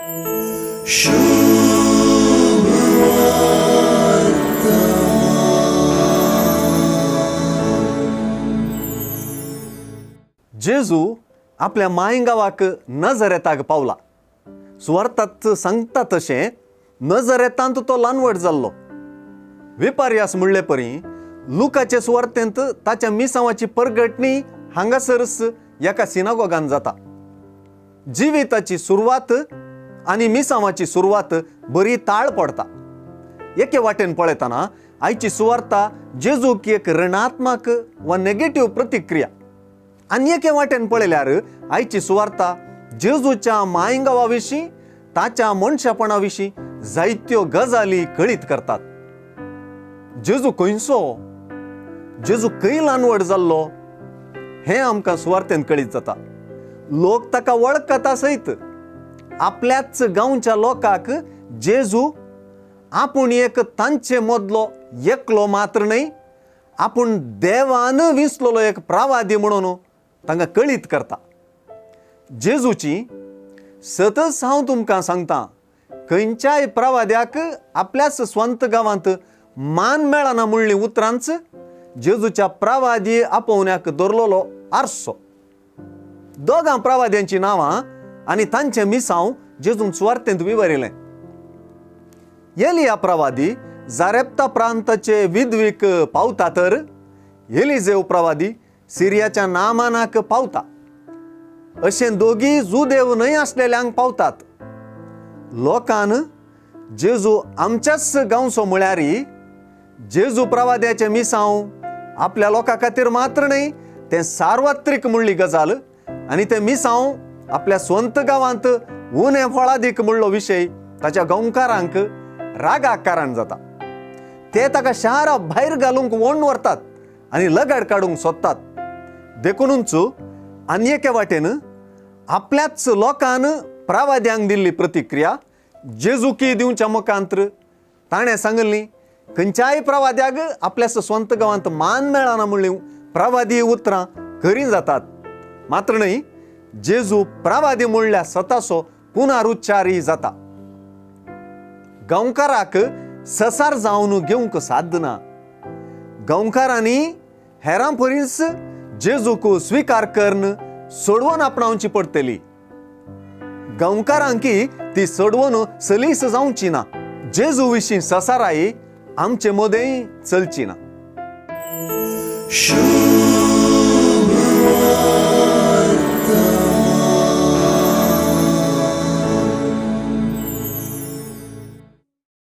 जेजू आपल्या मांयगांवाक नजरेताक पावला. सुवार्थात सांगता तशें नजरेतांत तो ल्हानवट जाल्लो. विपार्यास म्हणले परी लुकाचे सुवार्थेंत ताच्या मिसांवाची परगटणी हांगासरच एका सिनागोगान जाता. जिविताची सुरवात आनी मिसांवाची सुरवात बरी ताळ पडता. एके वाटेन पळयतना आयची सुवार्ता जेजूक एक ऋणात्मक वा नेगेटीव प्रतिक्रिया आनी एके वाटेन पळयल्यार आयची सुवार्ता जेजूच्या मांयगांवा विशीं ताच्या मनशापणा विशीं जायत्यो गजाली कळीत करतात. जेजू खंयचो, जेजू खंय ल्हानवड जाल्लो हें आमकां सुवार्तेन कळीत जाता. लोक ताका वळखता सयत आपल्याच गांवच्या लोकांक जेजू आपूण एक तांचे मदलो एकलो मात्र न्हय, आपूण देवान विंचलेलो एक प्रवादी म्हणून तांकां कळीत करता. जेजूची सतच हांव तुमकां सांगता, खंयच्याय प्रवाद्याक आपल्याच स्वंत गांवांत मान मेळना म्हणली उतरांच जेजूच्या प्रवादी आपोवण्याक दवरलेलो आरसो. दोगां प्रवाद्यांची नांवां आनी तांचें मिसांव जेजून सुवार्तेंत विवरिलें. एलिया प्रवादी जारेप्ता प्रांताचे विधवीक पावता तर एलिजेव प्रवादी सिरियाच्या नामानाक पावता. अशें दोगी जुदेव न्हय आसलेल्यांक पावतात. लोकान जेजू आमच्याच गांवचो म्हळ्यार जेजू प्रवाद्याचें मिसांव आपल्या लोकां खातीर मात्र न्हय, तें सार्वत्रीक म्हणली गजाल आनी तें मिसांव आपल्या स्वंत गांवांत उणें फळादीक म्हणलो विशय ताच्या गांवकारांक रागाक कारण जाता. ते ताका शारा भायर घालूंक ओण व्हरतात आनी लगाड काडूंक सोदतात. देखूनच आनी एके वाटेन आपल्याच लोकान प्रवाद्यांक दिल्ली प्रतिक्रिया जेजुकी दिवच्या मुखांत्र ताणें सांगली खंयच्याय प्रवाद्याक आपल्या स्वंत गांवांत मान मेळना म्हणली प्रवादी उतरां खरीं जातात. मात्र न्हय, जेजू प्रवादी म्हणल्यार स्वताचो पुनरुच्चारय जाता. गांवकाराक ससार जावन घेवंक साध्य ना. गांवकारांनी हेरां परीच जेजूक स्विकार करून सोडवून आपणावची पडटली. गांवकारांकी ती सोडवून सलीस जावची ना. जेजू विशीं ससाराय आमचे मदें चलची ना.